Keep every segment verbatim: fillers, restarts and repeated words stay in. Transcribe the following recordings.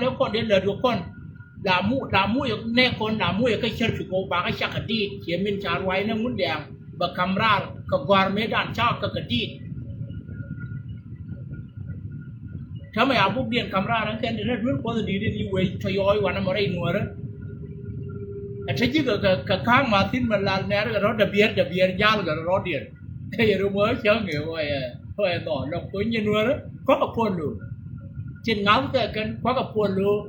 lɛ kɔn dee lät kɛ kɔn. La mu, la mu yɛ nɛ kɔn, la mu yɛ kä cär ti kɔ ba kä cak kɛ diit. Ciɛ min ca ruac nɛ ŋun dɛ̈ɛ̈ŋ bɛ ka̱m raar kɛ gɔ̱a̱r mëëdan cak kɛ kɛ diit. Täämɛ ya bukdiɛn ka̱m raar ɛn kɛn ti nɛ duel Kuɔth in di̱i̱t in i̱ wec tɔ yɔɔc wanɛ mɔ rɛy nuäärä. Ɛ te ji̱ kɛ, kɛ, kɛ ka̱a̱ŋ ma thi̱n mɛ lal nɛɛr kɛ rɔ̱ däbiɛr, däbiɛr jal kɛ rɔ̱diɛn. Ɛ yɛ rom wä cäŋ ɛ wä yɛ, wä yɛ nhɔɔl lɔk kony nyɛ nuäärä. Kua̱kɛ puɔl lo̱o̱. Tin ŋa̱th kɛ kɛn kua̱kɛ puɔl lo̱o̱.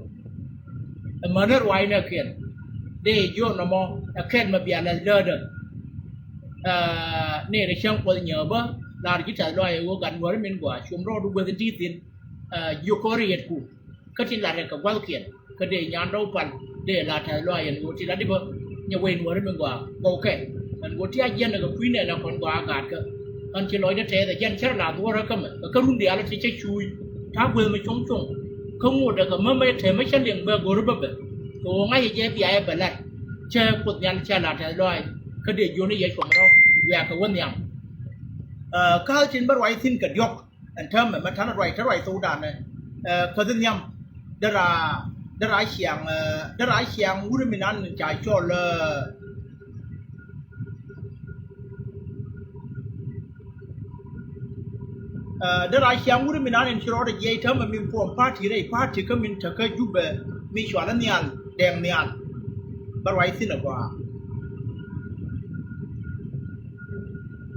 Ɛ mänä ruac nɛ kɛn dee jiɔn nɔmɔ ɛ kɛn mɛ bia lɛl däädä. Ɛ, nɛy rɛ cäŋ Kuɔth nyɛ bä lar ji̱ tɛth lɔaac ɛ ɣöö gat nuäärä min gɔaa com rɔɔdu guäth in ti̱i̱ thi̱n. Ɛ, jiök kɔn rietku kä tin lat rɛ kɛ gua̱thkiɛn kä dee nyan dɔw pal dee la tɛth lɔaac ɛn ɣöö tin lat di bä nyɛ wec nuäärä min gɔaa gɔw kɛ. Ɛn ɣöö ti a jiɛn ɛ kɛ kui̱ nɛn ɛ kɔn gɔaa gaatkä. Ɣän ci lɔcdä tɛth ɛ jɛn cär la dhuɔ̱rä kä mɛ kɛ kä run diaal ti cä cuuc ta̱a̱ gueth mi cuɔ̱ŋ cuɔ̱ŋ. Kä ŋot ɛ kɛ mä mɛ te mä cä liŋ bɛ go̱r bä bɛ. Kɛ ɣöö ŋa̱c ɛ jɛ bia ɛ bɛ lat. Cɛ Kuoth Nhial cɛ la tɛth lɔaac kä dee jiön i̱ yɛ cuɔm rɔ wiaa kɛ wä nhiam. Ɛ, ka̱th tin bä ruac thi̱n kɛ diɔ̱k. Ɛn täämɛ mɛ ta̱nɛ ruac te ruac thokdan ɛ, ɛ, käth nhiam. Dera, dera ciaŋ, ɛ, dera ciaŋ wut mi nan ca cɔl, ɛ, Ɛ, dee ra ciaŋ wut mi nan in ci rɔɔdɛ jiɛc täämɛ min puɔm party rɛy party kä min te kä Jubɛ mi cual i̱ Nhial Dɛŋ Nhial. Bä ruac thi̱n ɛ gɔaa.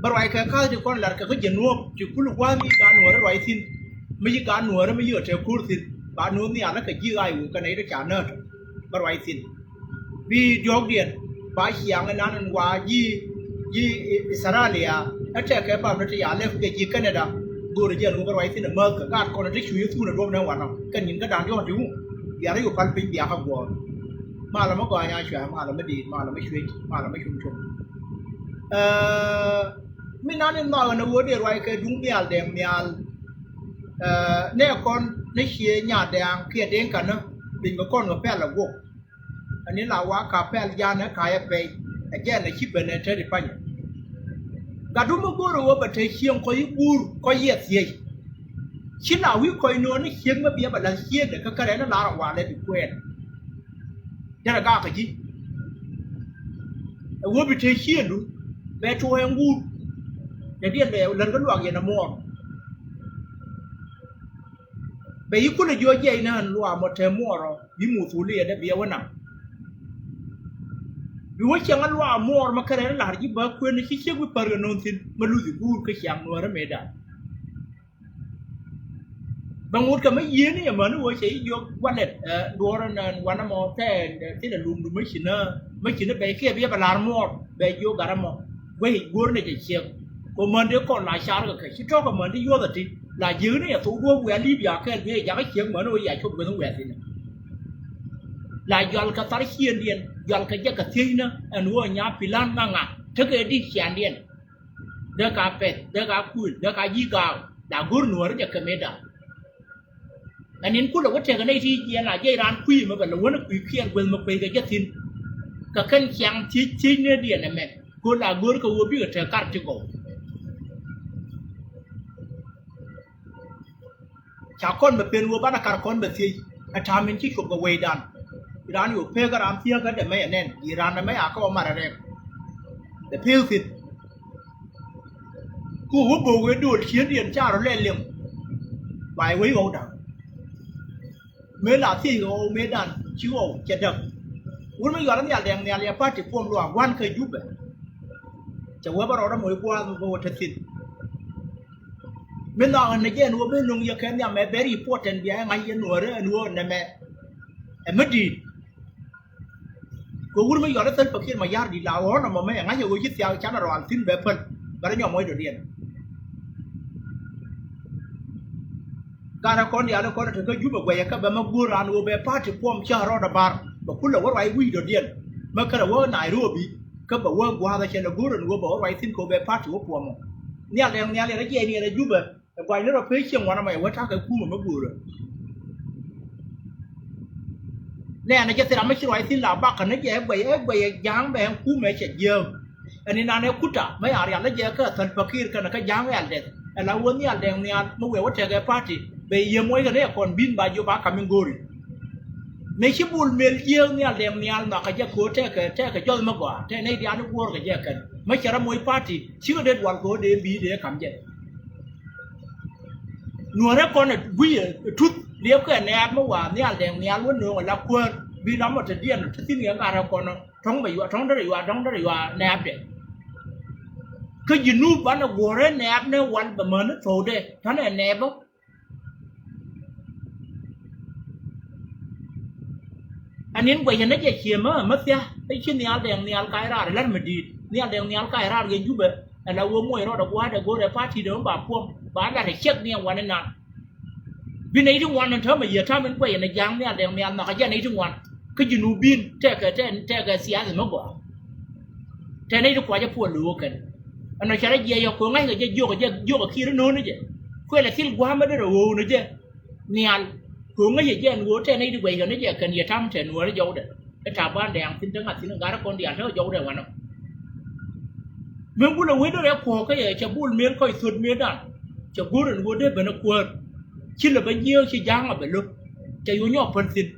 Bä ruac kɛ ka̱th ti kɔn lar kɛ kä Jinub ti kul gua̱a̱th mi gaat nuɔ̱ɔ̱ri ruac thi̱n. Mi ci gaat nuɔ̱ɔ̱ri mi ci kɛ te ko̱r thi̱n ba nuɔ̱ɔ̱r nhial kɛ ji̱ ɣaac wek kɛ nɛy ti ca näät. Bä ruac thi̱n. Bi diɔ̱ɔ̱kdiɛn ba ciaŋ inan in wa ji̱, ji̱ Australia ɛ tɛkɛ pam ni ti ya lɛp kɛ ji̱ Canada. Go̱o̱rɛ jɛ ɛn ɣöö bä ruac thi̱n ɛ mäth kɛ gaat kɔn in te cu yɛ thun ɛ duɔ̱p nɛ wanɔ kɛn nyin kä da̱ŋ diɔ̱ɔ̱k ti wu. Bia rɛy wä pal piny bia kä guɔ̱ɔ̱r. Malɛ mi gɔaa nya cuɛ, malɛ mi diit, malɛ mi cuec, malɛ mi cum cum. Ɛ, mi nan in nhɔakɛ ni ɣöö dee ruac kɛ duŋ nhial Dɛŋ Nhial. Ɛ, nɛ kɔn ni cie nya Dɛŋ kiɛ Diŋkanä. Piny kɛ kɔn kɛ pɛl ɛ guɔk. Ani la wa ka pɛl janɛ ka yɛ pɛy. Ɛ jɛn ɛ ci ben ɛ te di pany. Gatdu mi go̱o̱rɛ wä bɛ te cieŋ kɔc i̱ guur kɔc yɛ thiec. Ci la wi̱i̱ kɔc nuɔ̱ɔ̱n ni ciek mi biɛ bɛ la̱th ciekdɛ kä kärɛ ni lar ɛ walɛ bi kuɛɛn. Derɛ gakä ji̱. Ɛ wä bi te ciëndu bɛ tuɔɔk ɛn guur. Dee diɛn bɛ lär kä luak yɛn ɛ muɔɔr. Bɛ yi kulɛ jiɔ jiɛc ni ɣän luaak mɔ te muɔɔrɔ bi muth wuli yɛ dee biɛ wä nam. Bi wä ciɛŋ a luaak muɔɔr mɛ kärɛ ni la̱r ji̱ bä kuën ni ci ciek bi pär kɛ no̱o̱n thi̱n mɛ luthi guur kä ciaŋ nuäärä mëëdan. Bɛ ŋot kɛ mä yieen ni ɛmän ni ɣöö cɛ i̱ jiök walɛt, ɛ, duɔ̱ɔ̱r ɛn wanɛ mɔ tɛɛn, ɛ, thilɛ luŋdu mä ci nä, mä ci nä bɛy kiɛ biɛ bɛ la̱r muɔɔr bɛ jiök gat ɛmɔ. Guey guöör nɛ cɛ ciek. Kɛ män dee kɔn la car kɛ kɛ ci tɔ̱ kɛ män dee yuɔth ɛ ti la jiäkni ɛ thok duɔ̱ɔ̱p wiaa Libia kɛɛl biɛ jakä ciek män ɣöö ya cop gueth wiaa thi̱n. La jual kɛ thar ciëndiɛn, jual kɛ jɛ kɛ thiecnä ɛn ɣöö nya pilan ŋaŋa tekɛ di̱t ciandiɛn. Dee ka pɛth, dee ka kuël, dee ka ji̱ gaak, la go̱r nuɔ̱ɔ̱ri jɛ kɛ mëëdan. Ɛn in kulɛ wä tekɛ nɛy ti jiɛn la jiɛc raan kui̱ mɛ bɛ lɛ wänɛ kui̱ kiɛɛr gueth mɛ kueckɛ jɛ thi̱n. Kɛ kɛn ciaŋ thiec thiec nɛɛdiɛn ɛmɛ ko̱ la go̱r kɛ ɣöö bikɛ te kar ti gɔw. Ca kɔn bɛ pen ɣöö banɛ kar kɔn bɛ thiec ɛ ta̱a̱ min ci cop kɛ wecdan. Raan yo̱o̱ pek kä raan thiäkä dɛ mɛy ɛ nɛn i̱ raan dɛ mɛy a kä ɣɔ̱ mat ɛ rɛk. Bɛ pek thi̱n. Ku wä bo̱o̱k ëë do̱l ciëndiɛn ca rɔ lɛ liŋ. Ba ɛ wec ɣɔw da̱ŋ. Mëë la thiec ɣɔw mëëdan ci ɣɔw cɛ däk. Wun mi yual nhial Dɛŋ Nhial yɛ party puɔm luaak gua̱n kä Jubɛ. Cɛ wee bä rɔɔdä moc gua̱a̱th mi bä wä te thi̱n. Mi nhɔakɛ ni jɛ ɛn ɣöö ben nöŋ yɛ kɛ nhiam ɛ very important bia ɛ ŋa̱c yɛ nuäärä ɛn ɣöö nɛmɛ. Ɛ mi di̱i̱t. Kɛ wur mi yɔl i̱ Salva Kiir Mayardit la ɣɔ̱ɔ̱n ɛmɔ mɛ ɛ ŋa̱c ɛ ɣöö ci thiaak canɛ rɔal thi̱n bɛ päl. Bɛ rɔ nyɔk muɔc dɔ̱diɛn. Gat ɛ kɔn diaal ɛ kɔn ɛ te kä Jubɛ guɛcɛ kä bɛ mɛ guur an ɣöö bɛ party puɔm cä rɔɔdɛ bar bɛ kulɛ wä ruac wi̱i̱ dɔ̱diɛn. Mɛ kärɛ wä Nairobi kä bɛ wä gua̱a̱th ɛ cɛ lɛ guur ɛn ɣöö bɛ wä ruac thi̱n kɛ ɣöö bɛ party wä puɔmɔ. Nhial Dɛŋ Nhial yɛn rɔ jiɛc ni yɛn ɛ Jubɛ. Ɛ gua̱cni rɔ pee cieŋ wanɛ mɔ yɛ wä ta̱kɛ kumɛ mi go̱o̱rä. Nɛɛnɛ jɛ thil ram mi ci ruac thi̱n la bakä ni jɛ ɛ guɛc ɛ guɛc ɛ ja̱a̱ŋ bɛ ɛn kumɛ cɛ jiääk. Ɛn inan ɛ kuta mi a rial ni jɛ kä Salva Kiir kɛnɛ kä ja̱a̱ŋ ɛ al dɛth ɛ la wä Nhial Dɛŋ Nhial mi wëë wä tɛkɛ party bɛ yiëë muɔckɛ ni ɛ kɔn bi̱n ba jiök ba ka̱m in go̱o̱ri. Mëë ci Bol Mel jiääk Nhial Dɛŋ Nhial nhɔakä jɛ kɛ ɣöö tɛkɛ, tɛkɛ jɔth mi gɔaa, tɛkɛ nɛy diaal i̱ guɔ̱ɔ̱rkɛ jɛ kɛn. Mi cɛ rɔ moc party, cikɛ det wal kɛ ɣöö dee bi̱i̱ dee ka̱m jɛ. Nuäärä kɔn ɛ gui̱c ɛ tuth liɛpkɛ nɛɛp mi wa Nhial Dɛŋ Nhial wä nööŋ ɛ la kuäär bi lam ɔ te diɛn te thi̱n kɛ gat rɛ kɔn ɔ. Tɔ̱ŋ bɛ yua, tɔ̱ŋ derɛ yua, tɔ̱ŋ derɛ yua nɛɛpdɛ. Kä Junub banɛ guɔ̱rɛ nɛɛp ni wal bɛ mäni thokdɛ ta̱nɛ nɛɛp ɔ. Ɛ ni̱n guɛcä ni jɛ cië mä, mä thia̱, ɛ ci Nhial Dɛŋ Nhial kac raar ɛ la̱r mi di̱i̱t. Nhial Dɛŋ Nhial kac raar yɛn Jubɛ, ɛ la wee muɔc rɔɔdɛ gua̱a̱thdɛ go̱o̱rɛ party dɛ mi ba puɔ̱m, ba la̱r ɛ ciɛk ni ɛ wan inan. Bi nɛy ti ŋuan ɛn täämɛ yiëë ta̱a̱m in guɛcä ni Ja̱a̱ŋ Nhial Dɛŋ Nhial nhɔakä jɛ nɛy ti ŋuan. Kä Junubin tɛkɛ, tɛkɛ, tɛkɛ siasa mi gɔaa. Tɛn nɛy ti kuacä puɔl lo̱o̱k kɛn. Ɛn ɔ cɛ rɔ jiɛc yɔ ko̱ ŋa̱ckɛ jɛ jiök, jɛ jiök ɛ kiɛ ri no̱o̱n ni jɛ. Kuɛlɛ thil gua̱a̱m mi derɛ ɣöö ni jɛ. Nhial. Ko̱ ŋäc yɛ jɛ ɛn ɣöö tɛn nɛy ti guɛckɛ ni jɛ kɛn yɛ ta̱m tɛn Nuäärä jɔwdɛ. Ɛ Taban Dɛŋ thi̱n te ŋa̱th thi̱n ɛ gat ɛ kɔn diaal te jɔwdɛ wanɔ. Min gulɛ wee derɛ kuɔ̱ɔ̱k kä yɛ cɛ Bol Mel kɔc thöt mëëdan. Cɛ go̱o̱r ɛn ɣöö dee ben ɛ kuäär. Ci lɛ ben jiääk ci Ja̱a̱ŋ a bɛ lo̱k. Cɛ yo̱ nyɔk päl thi̱n.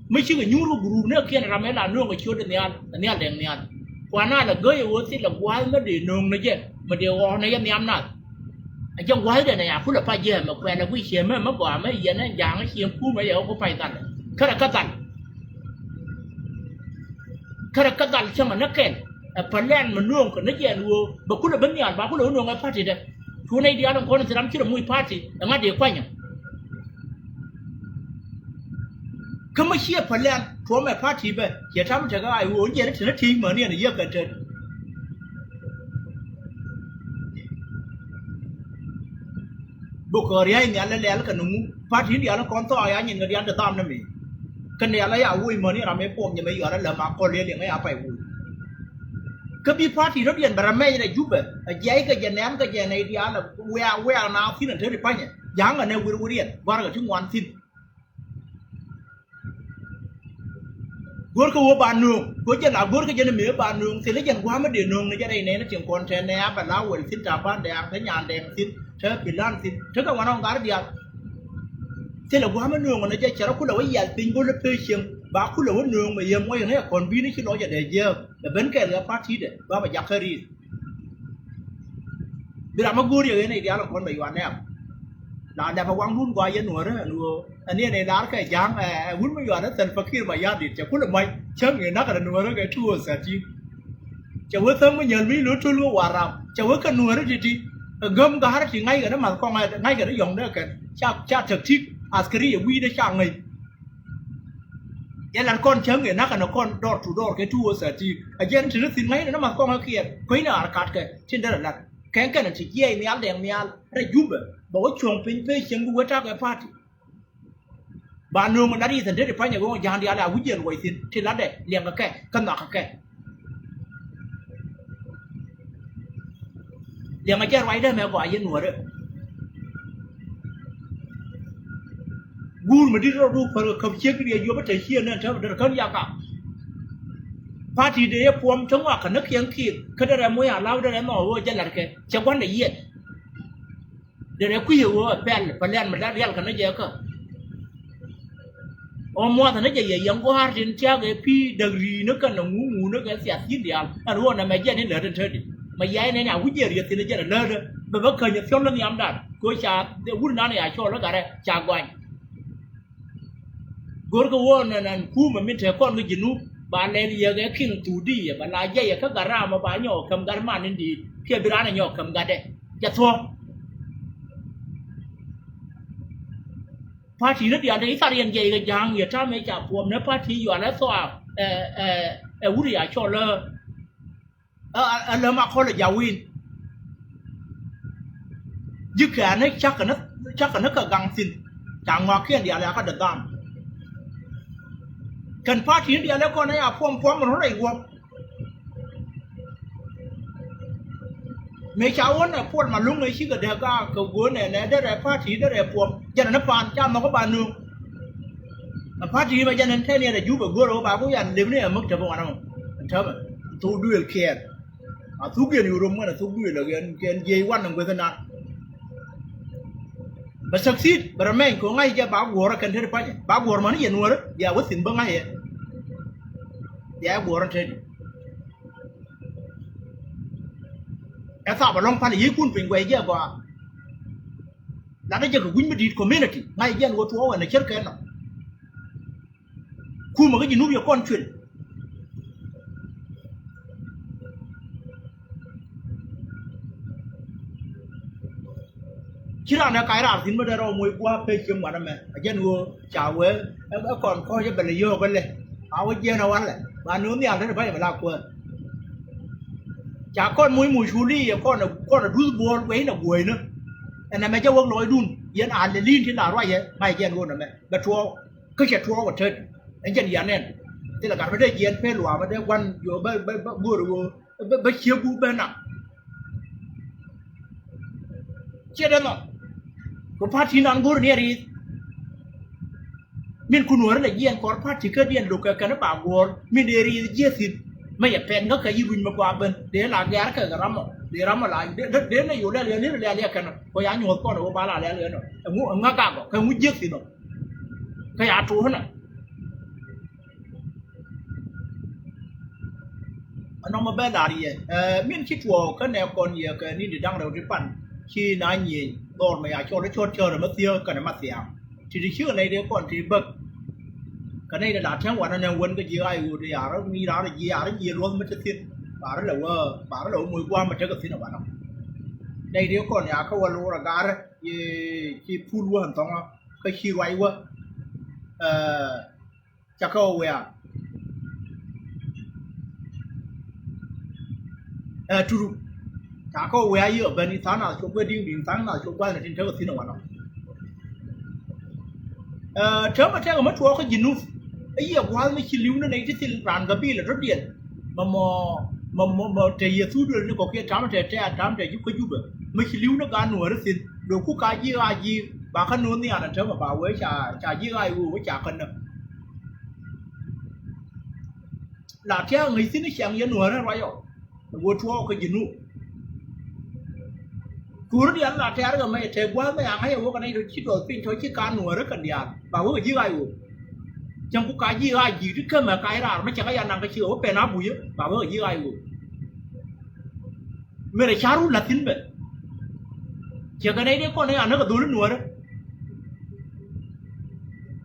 Mi cikɛ nyuur kɛ group ni kiɛn ram ëë la nööŋ kɛ ciötdɛ nhial, ɛ Nhial Dɛŋ Nhial. Kuan a lɛ gäc ɛ ɣöö thilɛ gua̱a̱th mi dee nööŋ ni jɛ, mi dee ɣɔ̱ɔ̱k ni jɛ nhiam nath. Ɛ jɛ gua̱a̱thdɛ nɛ ya kulɛ pac jɛ mɛ kuɛn ɛ guic ciɛ mɛ, mɛ gɔaa mɛ yɛn ɛ Ja̱a̱ŋ ciɛ kum ɛ yɛ ɣä ku pac dhal. Kärɛ kä dhal. Kärɛ kä dhal cäŋɛ ni kɛl. Ɛ pälɛn mi nööŋ kɛ ni jɛ ɛn ɣöö bɛ kulɛ bi nhial ba kulɛ wä nööŋ ɛ party dɛ. Cu nɛy diaal in kɔn in thil ram ci rɛ muc party, ɛ ŋa̱t dee kuanyä. Kä mi ciɛ pälɛn tuɔ̱ɔ̱mɛ party bɛ ciɛ tam tekɛ ɣaac ɣöö jiɛn i̱ te ni ti̱i̱c mäni ɛn yiëëk kɛ tet. Bukɛ ria̱c nhial lɛ lɛl kɛ ni ŋu party in diaal in kɔn thɔɔk ya nyin kɛ diaal te dham ni mi. Kɛ nhial ɛ ya woc mäni ram ëë puɔm nyɛ mɛ yual ɛ lɛ ma kɔl ëë liŋ ɛ ya pay woc. Kä bi party rɔ̱diɛn bɛ rɛ mɛc rɛ Jubɛ ɛ jiɛc kɛ jɛ nɛn kɛ jɛ nɛy diaal ɛ wiaa wiaa na thi̱n ɛ te ri panyɛ ja̱a̱ŋ ɛ nɛ wir wiriɛn gua̱rkɛ ti ŋuan thi̱n. Go̱rkɛ wä ba nööŋ, go̱r jɛ la go̱rkɛ jɛ ni mëë ba nööŋ, thilɛ jɛn gua̱a̱m mi dee nööŋ ni jɛ rɛy nɛɛni tin kɔn tɛn nɛ a bɛ la wɛl thi̱n Taban Dɛŋ, te Nyan Dɛŋ thi̱n, te Bilan thi̱n, tekɛ wanɔ ŋa̱r diaal. Thilɛ gua̱a̱m mi nööŋ ni jɛ cɛ rɔ kulɛ wä yial piny go̱l pee cieŋ, ba kulɛ wä nööŋ mɛ yɛ muɔc ni ɛ kɔn bi̱i̱ni ci lɔc ɛ dee jiääk, ɛ ben kɛɛl kɛ party dɛ, ba bɛ jak kä ri̱i̱th. Bi ram mi go̱o̱r yɛ ɣen ɛ diaal ɛ kɔn bɛ yuan nɛɛm. La dɛpɛ waŋdun gɔaa yɛn Nuäärä ɛn ɣöö ɛn yɛn ɛ laar kɛ Ja̱a̱ŋ ɛ wut mi yuan ɛ Salva Kiir Mayardit cɛ kulɛ mac cäŋ ëë nakä rɛ Nuäärä kɛ two oh thirteen. Cɛ wee thäŋ mi nyäl mi lo̱ töl wä Warap cɛ wee kɛ Nuäärä ti̱ti̱. Ɛ gäm ga̱rä ti ŋa̱ckɛ ni math kɔŋ ɛ ŋa̱ckɛ ni yɔ̱ŋdɛ kɛn ca, ca tactic askari ɛ wi̱i̱dɛ ca ŋäc. Yɛ lat kɔn cäŋ yɛ nakä ni kɔn door to door kɛ two oh thirteen. A jɛn ti ni thi̱n ŋa̱cnɛ ni math kɔŋ ɛ kiɛɛr kuecnɛ ar katkɛ tin derɛ lat kɛn kɛn ti jiɛc nhial Dɛŋ Nhial rɛ Jubɛ bɛ wä cuɔ̱ŋ piny pee cieŋ bi wä takɛ party. Ba nööŋ lat i̱ thɛn te ti panyɛ go̱o̱ŋ ja̱a̱ŋ diaal a wi̱c yɛn luɔc thi̱n ti latdɛ liɛŋkɛ kɛ kä nhɔakɛ kɛ. Liɛŋɛ jɛ ruacdä mɛ gɔaa yɛn Nuäärä. Guur mi di̱t rɔɔdu päl kɛ käp ciek riɛc yuɔp tä cieen nɛn täämɛ derɛ kän yakak. Party dee yɛ puɔm te ŋɔak kä ni kiɛŋ kiɛk kä derɛ moc a law derɛ nhɔk ɣöö jɛ la̱tkɛ cɛ gua̱ndɛ yiɛt. Derɛ kui̱c ɛ ɣöö ɛ pɛl pɛl lian mi da̱t rial kä ni jɛ kä. Ɣän muathä ni jɛ yɛ yɛn gua̱a̱r tin tia̱a̱k ɛ pi̱i̱ däk ri̱i̱ni kɛn ɛ ŋuŋ ŋuuni kɛ thiath thi̱n diaal ɛn ɣöö nɛmɛ jɛn in lät in te di mɛ yay nɛn a wi̱c jɛ rieth thi̱n jɛn ɛ lätdä bɛ bä käny ɛ thiɔl ni nhiamdan kɛ ɣöö ca wut nan ya cɔɔl ɛ gat ɛ ca gɔany. Go̱rkɛ ɣöö nɛn ɛn kumɛ min te kɔn kä Junub ba lɛl yɛk ɛ kiŋ thuk di ɛ ba la jɛy ɛ kä gat ram ɛ ba nyɔk ɛ käm gat man in di̱i̱t kiɛ bi raan ɛ nyɔk ɛ käm gatdɛ jɛ thuɔ̱k. Party ni diaal te i̱ thar yɛn jiɛc kɛ ja̱a̱ŋ yɛ ta̱a̱ mëë ca puɔm ni party yual ɛ thɔa ɛ ɛ ɛ wut ya cɔl ɛ ɛ ɛ lä ma kɔl ɛ ja̱ wi̱i̱n. Ji̱ kɛɛni cakɛ ni cakɛ ni kɛ gaŋ thi̱n ca ŋɔakiɛn diaal ya kä dee dham. Kɛn party ni diaal ɛ kɔn ɛ ya puɔm puɔm run rɛy guɔ̱p. Mëë ca wä nɛ Puɔl Malum ëë cikɛ dee gaak kɛ guäär nɛnɛ derɛ party derɛ puɔm jɛn ni paan ca nhɔk ba nööŋ. Ɛ party mɛ jɛn ni tɛn yɛn ɛ Jubɛ go̱o̱rɛ wä ba ku yan lëpni ɛ mäk tɛpɛ wanɛ mɔ. Tɛpɛ thok duëël kiɛɛr. A thuk yɛn yo̱o̱ rom ŋän ɛ thok duëël ɛ yɛn kɛn jiɛc wan ni gueth inan. Bɛ succeed, bɛ remain kɛ ɣöö ŋa̱c jɛ ba guɔ̱ɔ̱r ɛ kɛn te ti pa̱nyɛ. Ba guɔ̱ɔ̱r mani yɛ Nuäärä, bia wä thi̱n bä ŋa̱c ɛ. Bia jɛ guɔ̱ɔ̱r ɛn te di. Ɛ thaap ɛlɔ̱ŋ pal ɛ yiëëkun piny guɛc jɛ gɔaa. Latdä jɛ kɛ gui̱ny mi di̱i̱t community, ŋa̱c jɛ ɛn ɣöö tuɔɔk ɛn ɛ cär kɛ nɔ. Kumɛ kä Jinub yɛ kɔn cuël. Ci raan ɛ kac raar thi̱n mi dee rɔ moc gua̱a̱p pec cieŋ wanɛ mɛ. A jɛn ɣöö ca wee ɛ, ɛ kɔn kɔc ɛ bɛ lɛ yio̱o̱k ɛ lɛ. A wä jiɛn ɛ walɛ. Ba ni wä nhial te ti pa̱nyɛ bɛ la kuäär. Ca kɔn moc moc culi ɛ kɔn ɛ, kɔn ɛ duth buɔɔl guɛy nɛ guɔ̱ɔ̱cnä. Ɛn ɛmɛ jɛ wäk lɔcdun. Yɛn a lɛ li̱i̱n ti la ruacɛ. Ŋa̱c jɛn ɣöö nɛmɛ. Bɛ tuɔɔk. Kä cɛ tuɔɔk ɛ tet. Ɛn jɛn yan ɛn. Thilɛ gat bä dee jiɛn pee luaamä dee gua̱n yɔ bä, bä, bä go̱o̱r ɣöö bä, bä ciek gup bä naŋ. Ciɛ dee nhɔk. Kɛ party nan go̱o̱r ni ɛ ri̱i̱th. Min kun wä ri lɛ jiɛn kɔr party kädiɛn lo̱k kɛ kɛn ba guɔ̱ɔ̱r. Min dee ri̱i̱th jiɛ thi̱n. Mɛ yɛ pɛn kä kɛ yi runy mɛ gɔaa ben. Dee la gɛ̈r kɛ kɛ ramɔ. Dee ramɔ la dee, dee, dee nɛ yo̱o̱ lɛl yɛ ni lɛl yɛ kɛn. Kɔ ya nyuɔ̱th kɔn ɛ wä ba la lɛl yɛ nɔ. Ɛŋu, ɛŋa gakɔ kɛ ŋu jiɛ thi̱n ɔ. Kä ya tuɔɔk nɛ. Ɛnɔmɔ bɛ lar yɛ, ɛ, min ci tuɔɔk kä nɛ kɔn yɛ kɛ ni di da̱ŋ rɛw ti pan ci na nyieny dhɔr mɛ ya cɔl i̱ cɔt cär ɛmɛ thiäk kɛnɛ ma thiaam. Ti ti cikɛ nɛy dee kɔn ti bäk. Kɛ nɛy dee la tɛm wanɛ nɛ wän kä ji̱ ɣa̱c ɣöö dee ya rɔ mi raar ji̱ ya rɔ ji̱ luɔth mi te thi̱n. Ba rɔ lɛ wä, ba rɔ lɛ wä moc gua̱a̱m mi tekɛ thi̱n ɛ wanɔ. Nɛy dee kɔn ya kä wä lo̱r ɛ ga̱rä. Yee ci pul wä ɛn thɔŋä kä ci ruac wä. Ɛ, ca kɛ wä wia. Ɛ, tutu. Ca kɛ wä wia yi ɔ ben i̱ tha̱a̱ŋ nath cop gua̱th di̱ŋ di̱ŋ tha̱a̱ŋ nath cop gua̱th ni tin tekɛ thi̱n ɛ wanɔ. Ɛ, täämɛ tɛkɛ mi tuɔɔk kä Jinub. I̱ yɛ gua̱a̱th mi ci li̱w ni nɛy ti thil raan gabilɛ tɔ̱diɛn. Mɛ mɔ, mɛ mɔ, mɔ te Yethu duël ni kɔ̱kiɛn ta̱a̱m tɛ tɛ̈r ta̱a̱m tɛ Jupɛ Jupɛ. Mi ci li̱w ni gaat Nuääri thi̱n. Lo̱ku ka ji̱ ɣaac ji̱ ba kä no̱o̱ŋ nhial ɛn täämɛ ba wee ca, ca ji̱ ɣaac wee wee ca kän nä. La tia̱a̱ ŋäc thi̱n i̱ ciaŋ yɛn Nuäärä ruac ɔ. Wä tuɔɔk kä Jinub. Kuäär diaal la tɛ̈r kɛ mɛ tɛ gua̱a̱th mɛ aŋäc ɛ wä kɛ nɛy tɔ ci dɔth piny tɔ ci ka Nuäärä kɛn diaal ba wä kɛ ji̱ ɣaac wä. Cäŋ ku ka ji̱ ɣaac ji̱ ti kämɛ ka i̱ raar mi cɛ kä ya naŋ kä ci kɛ wä pɛn a bucä ba wä kɛ ji̱ ɣaac wä. Mëë rɛ ca̱r wun la̱th thi̱n bɛ. Cɛ kɛ nɛy dee kɔn i̱ anä kɛ dholi Nuäärä.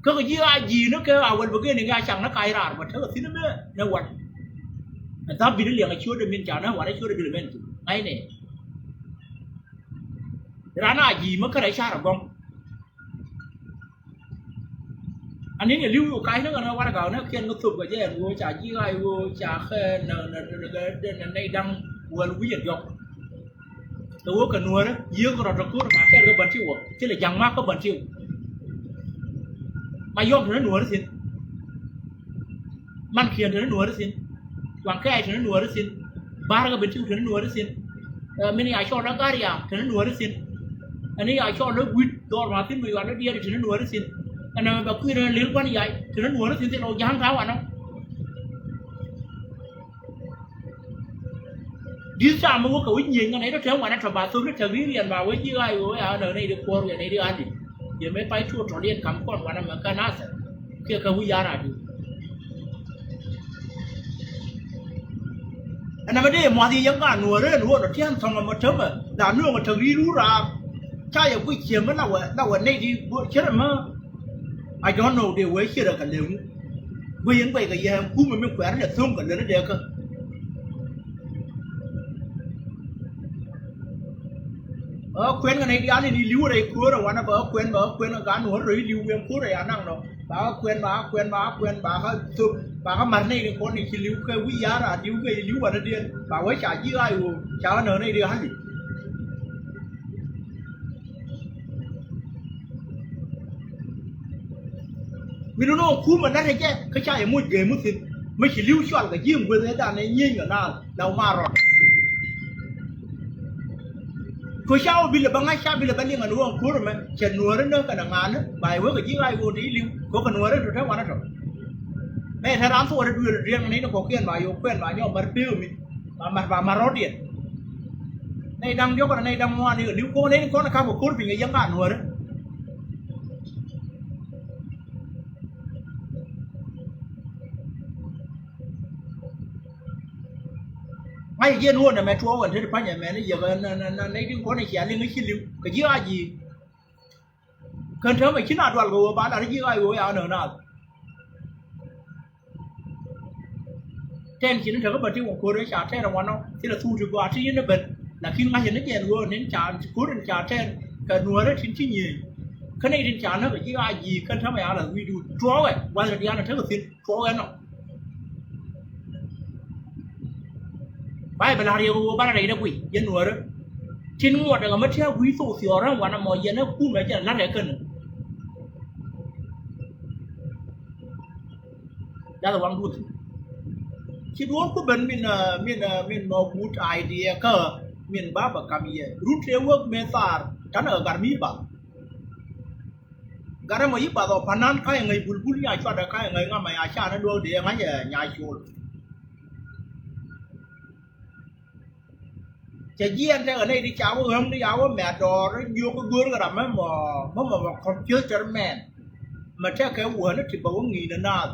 Kä kɛ ji̱ ɣaac ji̱ ni kɛ a wäl bɛ geni ŋɛ a cak ni ka i̱ raar bä tekɛ thi̱n mɛ nɛ wat. Ɛ dhap bit i̱ liɛŋ ɛ ciötdɛ min ca nä wat ɛ ciötdɛ bit ɛ mɛn thi̱n ŋa̱cnɛ. Ran a ji̱ mä kärɛ car ɛ gɔ̱ŋ. Ani ni li̱w yu ka̱c ni kɛn warɛga ni kiɛn kä thop kɛ jɛ ɛn ɣöö ca ji̱ ɣaac ɣöö ca kɛ nɛ, nɛ, nɛ, nɛ, nɛ, nɛy da̱ŋ wäl wi̱c ɛ diɔ̱k. Kɛ ɣöö kɛ Nuäärä yiëëk rɔ̱t ɛ ko̱r ma kɛɛr kä Bentiu ɔ thilɛ ja̱ŋ mak kä Bentiu. Ma yɔm te ni Nuäärä thi̱n. Mankiɛn te ni Nuääri thi̱n. Cuaŋ kɛɛc te ni Nuääri thi̱n. Ba̱r kɛ Bentiu te ni Nuääri thi̱n. Ɛ, min ya cɔl ɛ Garia te ni Nuääri thi̱n. Ɛn ya cɔl ɛ Guit dhɔr ma thi̱n mi yual ɛ diɛɛri te ni Nuääri thi̱n. Ɛn ɛmɛ bɛ kui̱n ɛn lil gua̱n yac te ni Nuääri thi̱n thil ɔ ja̱a̱ŋ ta̱a̱ wanɔ. This time wä kɛ wi̱c nyieny ŋän ɛ tɔ tɛm wanɛ tɔ ba thop ni tɛk ri̱i̱riɛn ba wee ji̱ ɣaac wee wee a nɛ nɛy di kuɔr wiɛ nɛy di ɣa̱n di. Yɛ mëë pay tuɔɔk tɔliɛn kam kɔn wanɛ mɛ kä nathɛ kiɛ kɛ wi̱c ya̱r a di. Ɛn ɛmɛ dee muath yɛ yɛn gaa nuɔɔr rɛɛn ɣöö nɔ tiɛn thɔŋ ɛmɔ tämɛ la nuɔɔŋ ɛ tɛk ri̱i̱r wur raar. Ca yɛ guic ciëmä la wɛ la wɛ nɛy di cärɛ mä. I don't know dee wee ciɛ rɛ kɛ lëŋu. Guic in guic kɛ yɛ ɛn kumɛ mi kuɛ̈rä lɛ tho̱ŋ kɛ lönä dee kä. Ɛ kuɛn kɛ nɛy diaal in i̱ li̱w rɛy köörä wanɛ bɛ ɛ kuɛn bɛ ɛ kuɛn kɛ gan wä rɛy li̱w wiɛn köörä ya naŋ nɔ. Ba kä kuɛn ba kä kuɛn ba kä kuɛn ba kä thöp ba kä ma̱r nɛy ni kɔn ni ci li̱w kɛ wi̱i̱ ya̱r a li̱w kɛ li̱w wanɛ diɛn ba wee ca ji̱ ɣaac ɣöö ca kä näk nɛy di ɣa̱li. Mi dun ɔ kumɛ lat ɛ jɛ kä ca yɛ moc gee mi thi̱n mi ci li̱w cual kɛ ji̱ ŋueth ɛ danɛ nyieny kɛ naath la wä ma rɔt. Kö ca wä bilɛ bä ŋa̱c ca bilɛ bä liŋ ɛn ɣöö ɛn ko̱r ɛmɛ cɛ nuääri näk kɛnɛ ŋa̱a̱ni ba yɛ wek kɛ ji̱ ɣaac ɣöö ti li̱w kö kɛ nuääri tɔ te wanɛ tɔ. Mɛ yɛ te raan thuɔɔri duëël riɛŋ ni ni kɔ̱kiɛn ba yɛ wä kuɛn ba nyɔk mär pek ɛmi ba mär ba mär rɔ̱diɛn. Nɛy da̱ŋ diɔ̱k kɛnɛ nɛy da̱ŋ ŋuan ni kɛ li̱w ko̱k nɛy ni kɔn ɛ kap kɛ ko̱r piny kɛ yɛn ŋa̱a̱n nuääri. Ŋa̱c jiɛn ɣöö nɛmɛ tuɔɔk ɛn te ti pa̱ny ɛmɛn i̱ yɛk ɛn nɛy tin kɔn i̱ cia liŋ i̱ ci li̱w kɛ ji̱ ɣaac ji̱. Kän täämɛ ci na dual kɛ ɣöö ba lat ji̱ ɣaac ɣöö ya näk naath. Tɛn ci ni tekä bä ti wä ko̱r ca tɛn wanɔ thilɛ thuk ti gɔaa ti yin ni ben. Lakin ŋa̱c ni jɛn ɣöö nin ca ko̱r in ca tɛn kɛ nuäärä tin ci nyiëëny. Kä nɛy tin ca näk ji̱ a ji̱ kän täämɛ a lath wi̱i̱dun tuɔɔkɛ wath rɛ diaal ni tekɛ thi̱n tuɔɔkɛ nɔ. Bayböl a riɛk ɣöö banɛ rɛy dee guiy jɛ nuäärä. Tin ŋuɔt ɛŋɛ mä tia̱a̱ gui̱i̱ thok thiɔɔk räm wanɛ mɔ yɛn ɛ kumɛ jɛn la̱t ɛ kän. Jath waŋ duth. Ci duɔ̱ɔ̱r ku ben min, ah, min, ah, min mɔ gut idea kä min ba bä kam yɛ. Rut tëë wäk mëë thaar tanɛ ɣä gat mi bath. Gat ɛmɔ yi bath ɔ pa̱nan ka̱c ɛ ŋäc bulbul nya cuatdɛ ka̱c ɛ ŋäc ŋamɛ ya canɛ luäk dee ŋa̱c ɛ nya col. Cɛ jiɛɛn tekɛ nɛy ti ca wä ɣäm ti ca wä mɛt dɔɔr jiök i̱ göörkɛ ram mɛ mɔ mɛ mɔ mɔ computer mɛn. Mɛ tekɛ wäni ti bɛ wä ŋi̱i̱n ɛ naath.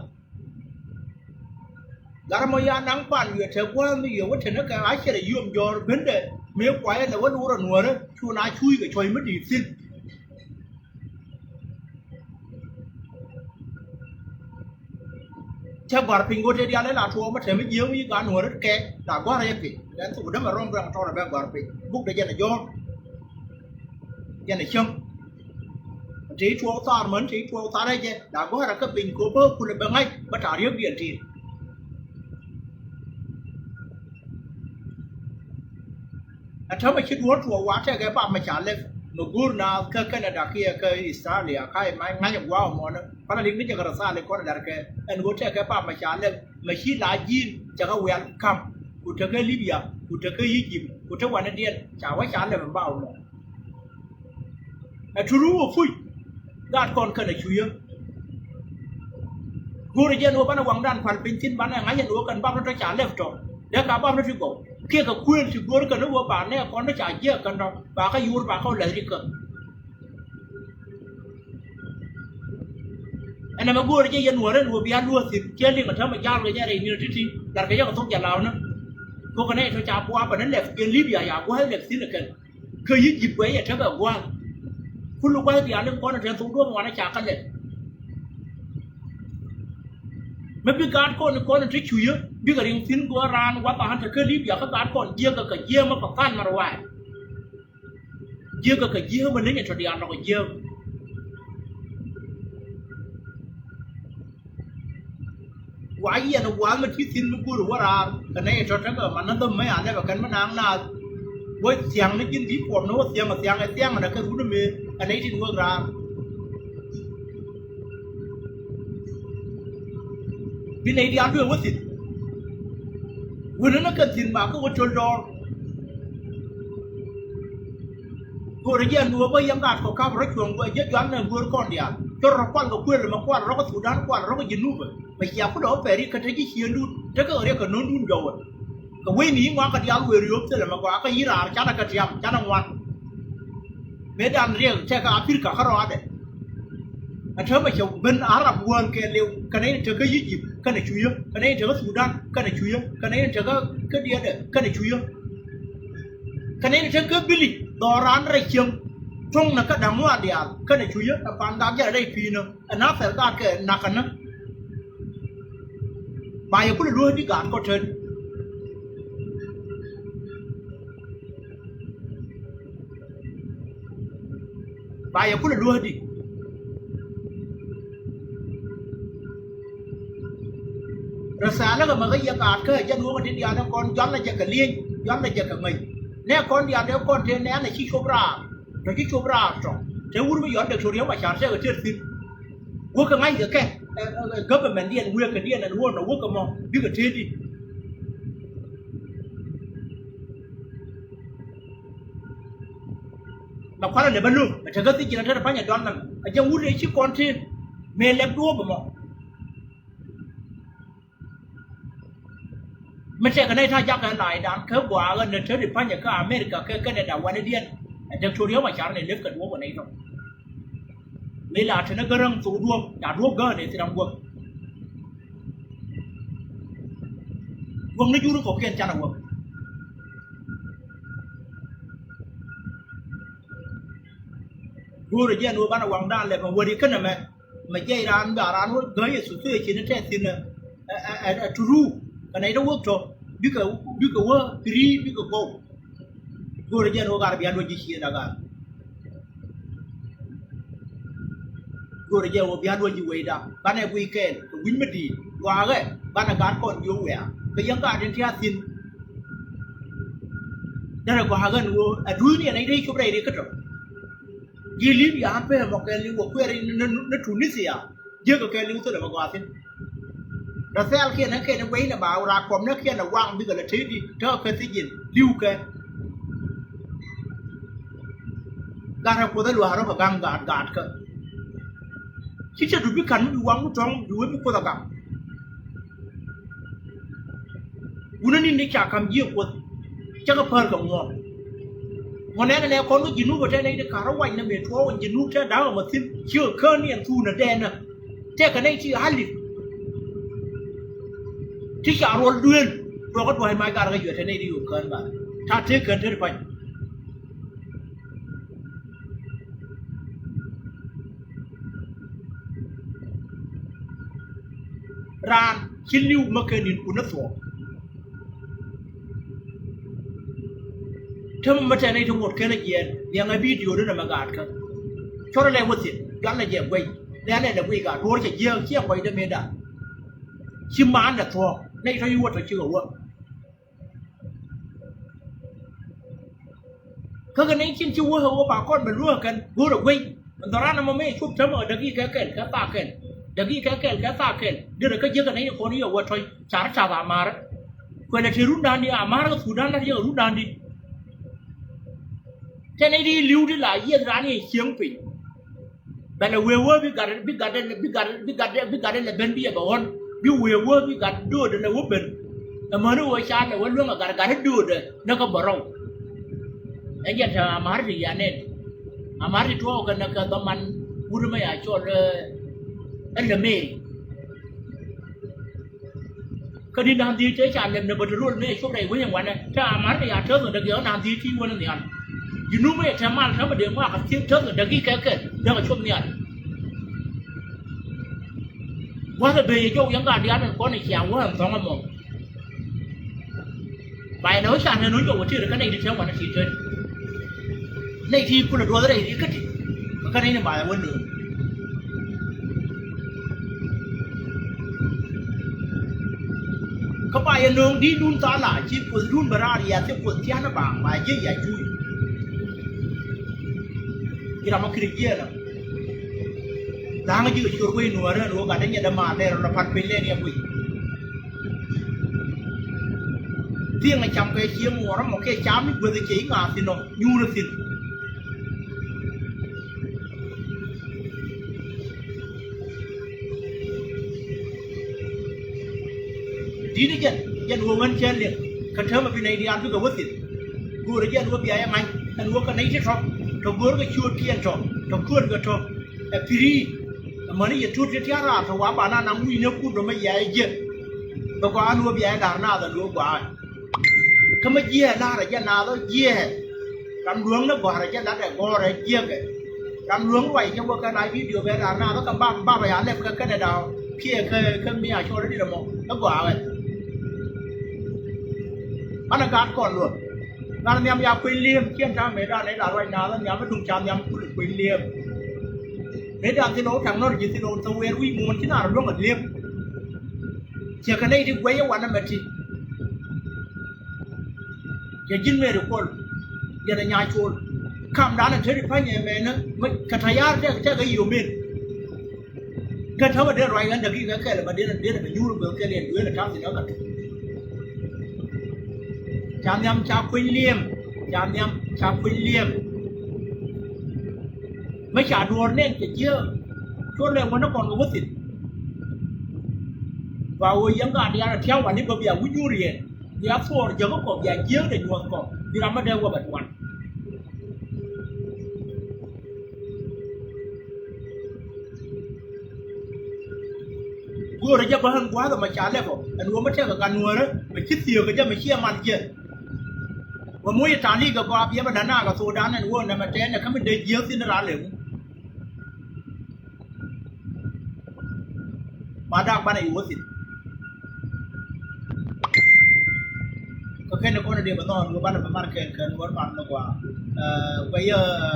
Gat ɛmɔ ya naŋ pan wiɛ te gua̱a̱th mi yɛ wä te ni kɛ a cɛ rɛ yom jɔɔr bendɛ mëë kuayɛ lɛ wä luurɛ nuäärä cu na cuuc kɛ cuɔ̱c mi di̱i̱t thi̱n. Cä gɔ̱a̱r piny go̱o̱r tëë diaal ëë la tuɔɔk mi tɛm mi jiääk mi ci gaat nuɔ̱ɔ̱r kɛ la gɔ̱a̱r ɛ piny. Lɛn thok dämɛ rɔm rɛŋ tɔɔr ɛ bɛ gɔ̱a̱r piny buk dee jɛn ɛ jɔ̱ɔ̱r. Jɛn ɛ cäŋ. Tëë tuɔɔk thaar män tëë tuɔɔk thaar ɛ jɛ la gɔ̱a̱r ɛ kä piny kɛ bä kulɛ bɛ ŋa̱c bä ta̱a̱ riäk diɛn ti̱i̱t. Ɛ täämɛ ci duɔ̱ɔ̱r tuɔɔk wa tɛkɛ pap mɛ ca lɛp mɛ go̱o̱r naath kä Canada kiɛ kä Australia ka i̱ mac ŋa̱c ɛ gua̱a̱k ɛmɔnä. Palä liŋ ni jɛ kɛ rɔ thaal i̱ kɔn ɛ la̱rkɛ ɛn ɣöö tɛkɛ pap mɛ ca lɛp mɛ ci la ji̱n cɛ kɛ wial ka̱m. Ku tekɛ Libya ku tekɛ Egypt ku te wanɛdiɛn ca wä ca lɛp ɛn ba ɛmɔ. Ɛ turu wä puc gaat kɔn kɛnɛ cucä. Go̱o̱rä jɛ ni wä banɛ waŋdan pal piny thi̱n banɛ ŋa̱c ɛn wä kɛn bap ni tɔ ca lɛp tɔ. Dee ka bap ni ti gɔw kiɛ kɛ kuëël ti go̱o̱rä kɛn ni wä ba nɛ kɔn ni ca jiɛk kɛn tɔ ba kä yuur ba kä wä lɛth rikä. Ɛn ɛmɛ go̱o̱rä jɛ yɛn wä rɛn wä bia luäk thi̱n kiɛ liŋ ɛ täämɛ ja̱a̱l kɛ jɛ rɛy ni̱n ti̱ti̱ lat kɛ jɛ kɛ thok jɛ law ni. Kok kɛ nɛ tɔ ca buaap ɛn ni lɛp kiɛ Libya ya buaap lɛp thi̱n ɛ kɛn. Kä Egypt guɛc ɛ tekɛ gua̱a̱th. Kul gua̱th diaal in kɔn in te thok duɔ̱ɔ̱p ŋuan ɛ ca kä lɛl. Mi bi gaat kɔn in kɔn in te cucä bikɛ riŋ thi̱n gua̱a̱th raan gua̱th a ɣän te kä Libya kä gaat kɔn jiäkä kɛ jiääk mi pa̱tha̱n mɛ ruac. Jiäkä kɛ jiääk mi leny ɛ tɔ diaal nɔk ɛ jiääk. Wa yɛn gua̱a̱th mi ti thi̱n mi go̱o̱ri wä raar kɛ nɛy tɔ̱ tekɛ man ni dhäm mi a lɛpɛ kɛn mi naaŋ naath. Wä thia̱ŋ ni ji̱n bi puɔm ni wä thia̱ŋ ɛ thia̱ŋ ɛ thia̱ŋ ɛ nɛ kɛ run ɛmɛ ɛ nɛy tin wek raar. Bi nɛy diaal duëë wä thi̱n. Wänä ni kɛn thi̱n ma kä wä töl dɔɔr. Go̱o̱rä jiɛn duɔ̱ɔ̱p bä yɛn gaat kɔ kap rɔ cuɔ̱ŋ bä jɛ juan nɛ go̱o̱r kɔn diaal. Cɔr rɔ kual kɛ kuël mɛ kual rɔ kɛ Thudan kual rɔ kɛ Jinubä. Mɛ cia kulɛ wä pɛri kä te ji̱ ciëndun te kä riɛk kɛ nöndun jɔwä. Kɛ wec ni yi̱ ŋuan kɛ diaal wëë riöp thilɛ mɛ gɔaa kä yi̱ raar canɛ kɛ tiam canɛ ŋuan. Mëë dan riɛk tɛkɛ Aprika kä rɔaadɛ. Ɛ täämɛ cɛ ben Arab wäl kɛɛliw kɛnɛ in tekä Egypt kɛnɛ cucä kɛnɛ in tekä Thudan kɛnɛ cucä kɛnɛ in tekä kä diɛɛdɛ kɛnɛ cucä. Kɛnɛ in tekä bili dhɔran rɛy cieŋ tuɔ̱ŋnɛ kä da̱ŋ ŋuan diaal kɛnɛ cucä ɛ pan gak jɛ rɛy pi̱i̱nä ɛ nathɛr gak kɛ nakä nä. Ba yɛ kulɛ luäk di gaat kɔ tɛn. Ba yɛ kulɛ luäk di. Rɛsɛɛlä kɛ mɛ kä yɛ gaat kä jɛ luäk di diaal ni kɔn jualnɛ jɛ kɛ lieny jualnɛ jɛ kɛ ŋäc. Nɛ kɔn diaal dee kɔn tëë nɛɛnɛ ci cop raar tɔ ci cop raar tɔ. Te wur mi yɔn Diktor Riek Macar tɛkɛ tëër thi̱n. Wäkɛ ŋa̱ckɛ kɛ ɛ, ɛ, ɛ, government diɛn wëëkɛ diɛn ɛn wä nɔ wäkɛ mɔ bikɛ tëëdi. Mɛ kualɛ lɛ bä lo̱k mɛ te kä thiec ji̱n a te rɛ pa̱ny ɛ dɔl nɛmɛ ɛ jɛ wut ëë ci kɔn tëë mëë lɛp duɔ̱ɔ̱p ɛmɔ. Mi tɛkɛ nɛy ta̱a̱ jakä la̱a̱cdan kä gua̱a̱k ɣän ni te ri pa̱nyɛ kä America kɛ Canada wanidiɛn. Ɛ Diktor Riek Macar ni lep kɛ duɔ̱ɔ̱p ɛ nɛy tɔ̱. Mi la te ni gäräŋ thok duɔ̱ɔ̱p ca duɔ̱ɔ̱p gäär ni thil ram guäk. Guäk ni jur kɔ̱kiɛn canɛ wäk. Go̱o̱rɛ jɛn ɣöö banɛ waŋdan lɛpɛ wäri kä nɛmɛ. Mɛ jiɛc raan ba raan wä gäi ɛ society ni tɛth thi̱n ɛ, ɛ, ɛ, ɛ turu kɛ nɛy te wä tɔ bikɛ, bikɛ wä pi̱ri bikɛ gɔw. Go̱o̱rɛ jɛn ɣöö gat bia luɔc ji̱ ciëënda gat. Go̱o̱rɛ jɛn ɣöö bia luɔc ji̱ wecda banɛ guic kɛɛl kɛ wi̱ny mi di̱i̱t gɔaakä banɛ gat kɔn jiök wiaa kɛ yäŋ gat in tia̱a̱ thi̱n. Derɛ gɔaakä ni ɣöö ɛ duuthni ɛ nɛy te cop rɛy ri kä tɔ. Ji̱ Libya an pek ɛmɔ kɛɛliw wä kuɛɛr ni, ni, ni Tunisia. Jiäk kɛ kɛɛliw thilɛ mɛ gɔaa thi̱n. Rɔ thɛɛl kiɛn ɛ kɛn ɛ guɛy nɛ ba rak kɔm nɛ kiɛn ɛ waŋ bikɛ lɛ tëëdi tekɛ kä thijin li̱w kɛ. Gat ɛ Kuoth ɛ luaar rɔ kɛ gaŋ gaat gaatkä. Ci cɛ du bi ka̱n mi bi waŋ mi tɔ̱ŋ bi wee mi Kuoth ɛ gaŋ. Wunä ni̱n ni ca ka̱m ji̱ ɛ Kuoth. Cä kɛ päär kɛ ŋuɔ̱ɔ̱ŋ. Ŋuɔ̱t nɛnɛ nɛ kɔn kä Jinub ɛ tɛn nɛy ti ka̱r ɛ wac nɛ mëë tuɔɔk in Jinub tɛn da̱a̱k ɛmɔ thi̱n. Ci kɛ kään ni ɛn thuun ɛ dɛɛn nä. Tɛkɛ nɛy ti ɣa̱l i̱ ti ca ruɔl duëël. Tuɔɔk kä dua̱a̱c mac gat kä juɛ tɛn nɛy ti yo̱o̱k kään gat. Ta̱a̱ tëë kään te ti pa̱ny. Raan ci li̱w mä kɛ ni̱n kun ni thuɔɔk. Tämɛ mä tɛn i̱ ti ŋot ken a jiɛɛn nhiaŋɛ bidio ni nɛmɛ gaatkä. Cɔrɛ lɛ wä thiet jualnɛ jɛ guɛy. Lɛnɛ lɛ guiy gaat duɔ̱ɔ̱r cɛ jiääk ciɛ guɛy dee mëëdan. Ci maan lɛ thuɔɔk nɛy tɔ̱ yi wä tɔ̱ cikɛ wä. Kä kɛ nɛy tin ci wä ɣä wä ba kɔn bɛ luäk kɛn go̱o̱rɛ guey. Dhɔran ɛmɔ mëë cop tämɛ ɣä däkikɛ kɛl kɛ thaak kɛl. Däkikɛ kɛl kɛ thaak kɛl derɛ kä jiäk kɛ nɛy kɔn yɛ wä tɔ̱c car tath amaarä. Kuɛlɛ te rundan di amaarä kɛ thukdan lat yɛ kɛ rundan di. Tɛ nɛy di li̱w di la yieth raan yɛ cieŋ piny. Bɛ lɛ wee wee bi gat bi gat bi gat bi gat bi gat lɛ ben bi yɛ bɛ ɣɔn bi wee wee bi gat doodɛ lɛ wee ben. Ɛmäni wee ca lɛ wee luäŋ ɛ gat gat doodɛ ni kä bärɔw. Ɛ jɛn te amar ti ya nɛn amar ti tuɔɔk kɛ nɛ kɛ dhɔman wut mɛ ya cɔl ɛ lɛ meri. Kä di na̱a̱n dhiec te ca lɛm nɛ bä te rol mëë cop rɛy wec in wanɛ te amar kɛ ya täth in däk yɛ na̱a̱n dhiec ti wän in nhial. Ji̱ nu mëë te mal te mɛ dee ŋuak kɛ thiek täth in däk kɛ kɛ däk cop nhial. Gua̱th ɛ ben yɛ jɔw yɛn gaat diaal in kɔn in cia wä in thɔ̱ŋ ɛmɔ. Ba yɛn ɛ wä ca nɛn wä jɔw wä tëëd kä nɛy ti te wanɛ ti te. Nɛy ti kulɛ duɔth rɛy ri kä ti kä nɛy ni ba yɛ wä nööŋ. Kä ba yɛ nööŋ di̱i̱t dun thaal a ci puɔth dun bɛ raar yɛ thik puɔth tian a ba ba jiɛ ya cuuc. Ci ram a kiri jiɛ la. Dha̱a̱ŋ ji̱ kɛ ciöt wec nuäärä ni wä gat dee nyɛ dee maar dee rɔ la pat piny lɛn yɛ guic. Thiëŋ a cam kɛ cieŋ ŋuɔr ɛmɔ kiɛ cam i̱ guäth i̱ cɛ i̱ ŋa̱a̱ thi̱n ɔ nyuur i̱ thi̱n. Di̱t i̱ jɛn jɛn wä ɣän cä liŋ kä täämɛ bi nɛy diaal bikɛ wä thi̱n. Go̱o̱rä jɛn wä bia yɛ ŋa̱ny ɛn wä kä nɛy ti tɔ̱ tɔ̱ go̱o̱rä kɛ ciöötkiɛn tɔ̱ tɔ̱ kuäär kɛ tɔ̱. Ɛ pi̱ri. Amäni yɛ tuut ti tia̱a̱ raar tɔ̱ wa ba na naŋ wi̱i̱ ni kun tɔ̱ mä yia yɛ jiɛn. Bɛ gɔaa ni wä bia yɛ da̱r naath ɛn wä gɔaa. Kä mä jiɛɛ la̱rä jɛ naath ɔ jiɛɛ. Ram luäŋ ni gɔ̱a̱rä jɛ la̱t ɛ gɔ̱rä jiɛkɛ. Ram luäŋ ruac jɛ wä kɛ la̱c bidio bɛ da̱r naath ɔ kɛ bap bapɛ ya lɛp kɛ kɛnɛ da̱a̱ kiɛ kɛ kɛ mi a cɔl ri dit ɛmɔ kä gɔaa wɛ. Banɛ gaat kɔn luɔth. Gat nhiam ya kueny li̱em ciɛn ta̱a̱ mëë da̱a̱ nɛ da̱a̱ ruac naath ɔ nhiam mi duŋ ca nhiam kul kueny li̱em. Mëë da̱a̱ thil ɔ ta̱ŋ nɔr ji̱ thil ɔ thok wɛɛr wi̱i̱ muɔ̱ɔ̱n ci naar luäŋ ɔ li̱em. Ciɛ kɛ nɛy ti guɛy ɛ wanɛ mɛ ti. Cɛ ji̱n mëë ri kuɔl. Jɛn ɛ nyac cuɔl. Kamdan ɛ te ri pa̱ny ɛ mɛnä kɛ ta̱ya̱a̱r tɛk tɛk ɛ yomen. Kä täämɛ dee ruac ɣän däkikɛ kɛl ɛ bä dee dee bɛ nyuur bɛ kɛl yɛn duëël ɛ ta̱a̱ thi̱n ɛ bä. Ca nhiam ca kueny li̱em ca nhiam ca kueny li̱em. Mi ca duɔ̱ɔ̱r nɛn kɛ jiääk. Cuɔr lɛ ŋuätni kɔn kɛ wä thi̱n. Ba ɣöö yɛn gaat diaal a tia̱a̱ wani bä bia wi̱c nyuur yɛn bia thuɔɔr jäkä kɔ bia jiääk dee nyuɔ̱th kɔ bi ram mi dee wä bɛ duan. Go̱o̱rä jɛ bä ɣän gua̱a̱th ɛmɛ ca lɛpɔ ɛn ɣöö mi tɛkɛ ka nuäärä mɛ ci thiëëkä jɛ mɛ ciɛ mat jɛ. Wä moc ɛ ta̱a̱ li̱i̱kɛ gɔaa biɛpɛ da̱naakɛ thokdan ɛn ɣöö nɛmɛ tɛɛnɛ kä mi dee jiääk thi̱n raan lëë ŋu. a dak banɛ yi wä thi̱n. Kä kɛn kɔn dee bɛ nhɔn wä banɛ bɛ mar kɛn kɛn wä mar ni gua. Ɛ, guɛ yɛ, ɛ,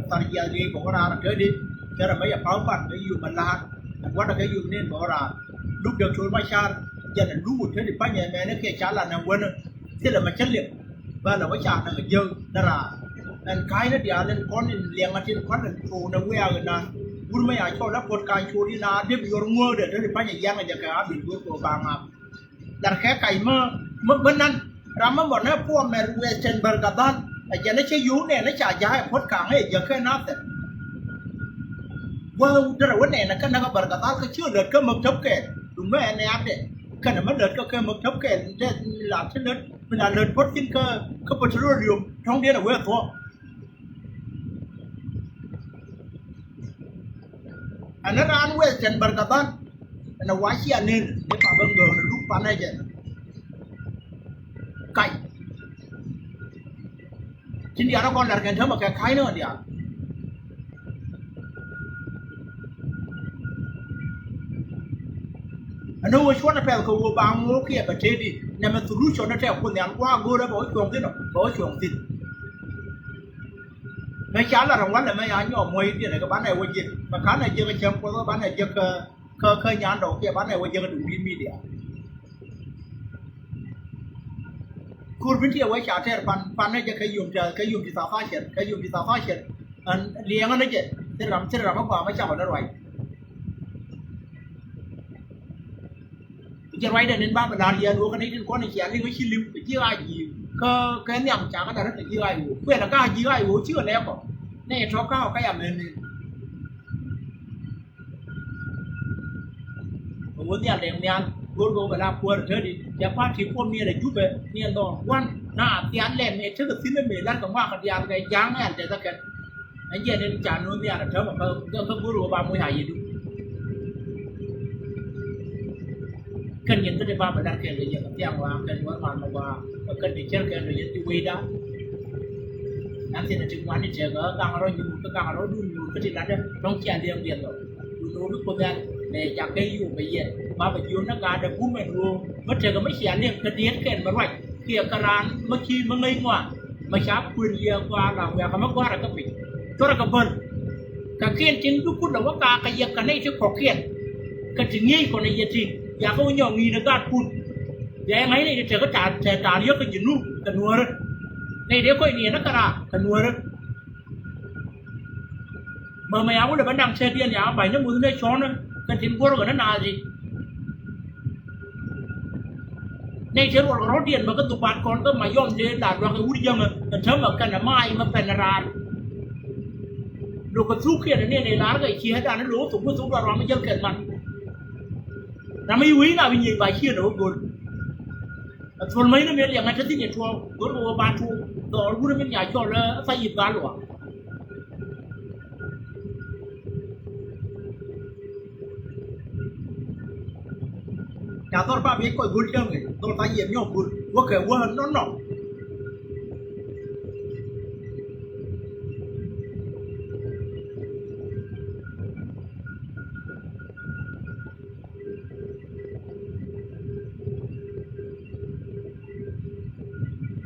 thar jiath liey bɛ wä raar te di. Tɛrɛ mɛ yɛ paw pan mɛ yum mɛ la̱a̱t. Gua̱n kɛ yum nin bɛ wä raar. Luk dee tor ma car jɛn luk wä te di panyɛ mɛn kɛ ca lan ɛ wän. Thilɛ mɛ cä liɛp. Bä lɛ wä ca nɛ kɛ jiäk ni raar. Ɛn ka̱a̱cnä diaal in kɔn in liɛŋä tin kɔn in tuuknɛ wiak inan. Wur mä ya cɔl ɛ puɔ̱t ka̱a̱c col inan a dep yuɔr ŋuäkdɛ te ti pa̱ny ɛ yiaŋ ɛ jɛ kɛ a bil guir kɛ ɣöö ba ŋa̱a̱k. Lar kɛ kac mä, mä, mä nan. Ram mä mɔnɛ puɔmɛ Western Barkadhal. Ɛ jɛn ɛ cä yio̱w nɛn ɛ ca ja̱a̱k ɛ puɔ̱t ka̱a̱ŋ ɛ jɛ kɛ nathɛr. Gua̱a̱th derɛ wä nɛn ɛ kɛ näk ɛ Barkadhal kä ciö lät kä mäk täp kɛɛl. Duŋ mä ɛn ɛ adɛ. Kɛnɛ mä lät kä kɛ mäk täp kɛɛl. Dee la ti lät. Min a lät puɔ̱t thi̱n kä, kä petroleum tɔ̱ŋdiɛn a wee thuɔ̱k. Ɛn ni raan Western Barkadhal ɛn a wa̱c cia nen ni pa bä ŋööŋ ni luk panɛ jɛ. Kac. Tin diaal a kɔn lar kɛn täämɛ kɛ ka̱cni ɣän diaal. Ɛn ɣöö cuɔ̱n ɛ pɛl kɛ ɣöö ba ŋo̱o̱k kiɛ bɛ tëëdi nɛmɛ solution ɛ tɛk Kuoth Nhial gua̱a̱k go̱o̱rä bɛ wä cuɔ̱ŋ thi̱n ɔ, bɛ wä cuɔ̱ŋ thi̱n. Mɛ ca lar ɛn walɛ mɛ ya nyɔɔk muɔ̱cdiɛn ɛ kɛ banɛ wä jiɛk kɛ ka̱n ɛ jiɛk ɛ cäŋ Kuɔth ɛ banɛ jiɛk kä, kä, kä nyandɔɔk kiɛ banɛ wä jiɛk ɛ duŋ di̱t midia. Kur bin ti ɛ wee ca tɛɛr pan, pan ni jɛ kɛ yom ti, kɛ yom ti thathacɛr, kɛ yom ti thathacɛr. Ɛn liɛŋä ni jɛ thil ram, thil ram mi kɔam mi cakɔ ni ruac. Jɛ ruacdɛ nin ba mi la̱r yɛn wä kä ni tin kɔn i̱ cia liŋ i̱ ci li̱w kɛ ji̱ ɣaac yi̱i̱ kä, kɛ nhiam ca kä la̱r kɛ ji̱ ɣaac wä kuɛn ɛ kä ji̱ ɣaac wä cikɛ lɛɛk kɔ. Ni tɔ̱ kä ɔ kä ya mɛn ni. Kɛ ɣöö nhial dɛŋ nhial go̱o̱r kɛ ɣöö bɛ la kuäär tätdi. Cɛ pa̱a̱t ti kuɔm niɛn ɛ Jubɛ niɛn dhɔɔn gua̱n na thial lɛm ɛ tekɛ thi̱n ɛ mëë la̱t kɛ ŋɔak kɛ diaal kɛ ja̱a̱ŋ ɛl tɛth ɛ kɛn. Ɛn jɛ nin ca no̱o̱ŋ nhial ɛ täämɛ kä, kä go̱o̱r ɣöö ba moc a yɛn du. Kɛn yɛn kä ti ba bɛ la̱t kɛn kɛ yɛ kɛ thiaŋ wa̱a̱ kɛn wär man mɛ wa̱a̱ kɛ kɛn ti cär kɛn kɛ yɛn ti wecda. Nan thi̱n ɛ ti ŋuan ni tɛk ɛ gaŋ rɔ nyuur kä gaŋ rɔ dun nyuur kä ti la̱tdä tɔ̱ŋ cia liɛŋ biɛl lɔ. Duundɛ wä bi Kuoth Nhial lɛ jakä yio̱w bɛ yɛ ma bɛ jiöm ni gaatdɛ bum ɛn ɣöö mi tekɛ mi cia liŋ kɛ diet kɛn mi ruac kiɛ kɛ raan mi ci mi ŋäc ŋɔa mi ca kuën yɛ gɔaa la wiakä mi gɔ̱a̱rɛ kä piny. Cuɔrɛ kɛ bäl kɛ kiɛn tin bi kun lɛ wä kaak kɛ yɛ kɛ nɛy ti kɔ̱kiɛn kɛ ti ŋi̱eec kɔn ɛ yɛ ti jakä wä nyɔk ŋi̱i̱n ɛ gaatkun. Bia yɛ ŋa̱c nɛy ti tekɛ ta̱a̱ tɛ̈ ta̱a̱ riäk kä ji̱ nuuk kɛ nuäärä. Nɛy dee kɔc niɛn ni kɛ raar kɛ nuäärä. Mɛmɛ ya wulɛ bä naŋ tɛtdiɛn ya ba̱ny ni muth ni cɔ̱ɔ̱n kä tin guɔ̱r ɣän ni naath i̱. Nɛy te ruɔl kɛ rɔ̱diɛn mɛ kä dhupat kɔn kä ma yɔm te la luak i̱ wut jäŋä ɛn täämɛ kɛn ɛ mac mɛ pɛn raar. Lo̱k kɛ thuk kiɛn ni ni la̱r kɛ ciɛ dan ni lo̱k thuk bi thuk dɔ̱r ram mi jäl kɛn man. Ram mi wec na bi nyieny ba ciɛ ni wä go̱l. Ɛ thuɔ̱l mäcni mëë liɛŋɛ te thi̱n yɛ tuɔɔk go̱r kɛ wä ba tuɔɔk dhɔɔl wut mi nya cɔl ɛ tha̱c yith ba luaak. Ca dhɔr ba biɛc kɔc go̱l cäŋ i̱ dhɔr tha̱c yɛ nyɔk go̱l wä kɛ wä nɔnɔ.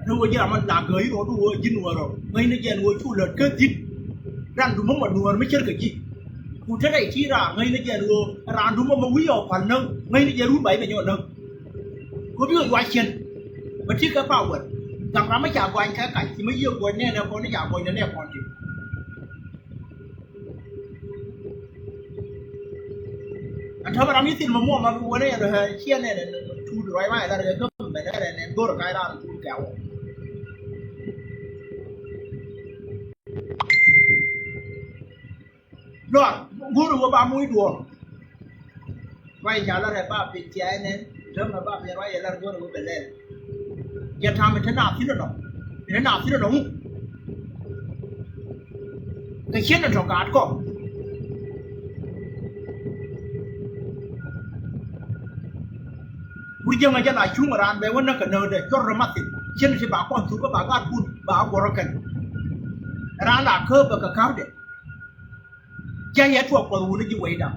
Ni wä ji̱ ram mi la gäi rɔɔdu wä ji̱ nuäär rɔ ŋäcni jɛn wä cu lät kä dhip. Ran dumä mɔ nuäär mi cär kɛ ji̱. Ku te rɛy ti raa ŋäcni jɛn wä ran dumä mɔ wi̱i̱ ɔ pal näk ŋäcni jɛn run ba ji̱ bɛ nyɔ näk. Ku bi wä yuac cien bɛ ti kɛ power. Gam ram mi ca gɔany kɛ kac ci mi yiëë guɔ̱ny nɛɛnɛ kɔn ni ca gɔany nɛ nɛ kɔn ti. Ɛn tɔ̱mɛ ram i̱ thil mɛ muɔm ma bi wä nɛ yɛn ɛ ciɛ nɛn ɛ tuut ruac ma ɛ lar ɛ gäm mɛ nɛn ɛ nɛn go̱r ɛ kac ram tuut kɛ wä. Luaak go̱r ɛ wä ba muc duɔ̱ɔ̱r. Ruac ca lar ɛ ba piny cia ɛ nɛn täämɛ ba piny ruac ɛ lar go̱r ɛ wä bɛ lɛl. Jɛ tam ɛ te naath thi̱n ɛnɔ ɛ te naath thi̱n ɛnɔ ŋu. Kɛ cien ɛ tɔ gaat kɔ. Wur jäŋä jɛ la cuŋ raan bɛ wä näk kɛ nääkdɛ jɔr rɛ math thi̱n cien ɛ ti ba kɔn thuk kä ba gaat kun ba guɔ̱r ɛ kɛn. Raan la kääpɛ kɛ ka̱pdɛ. Cä yɛ tuɔɔk Kuɔth wuni ji̱ wecda.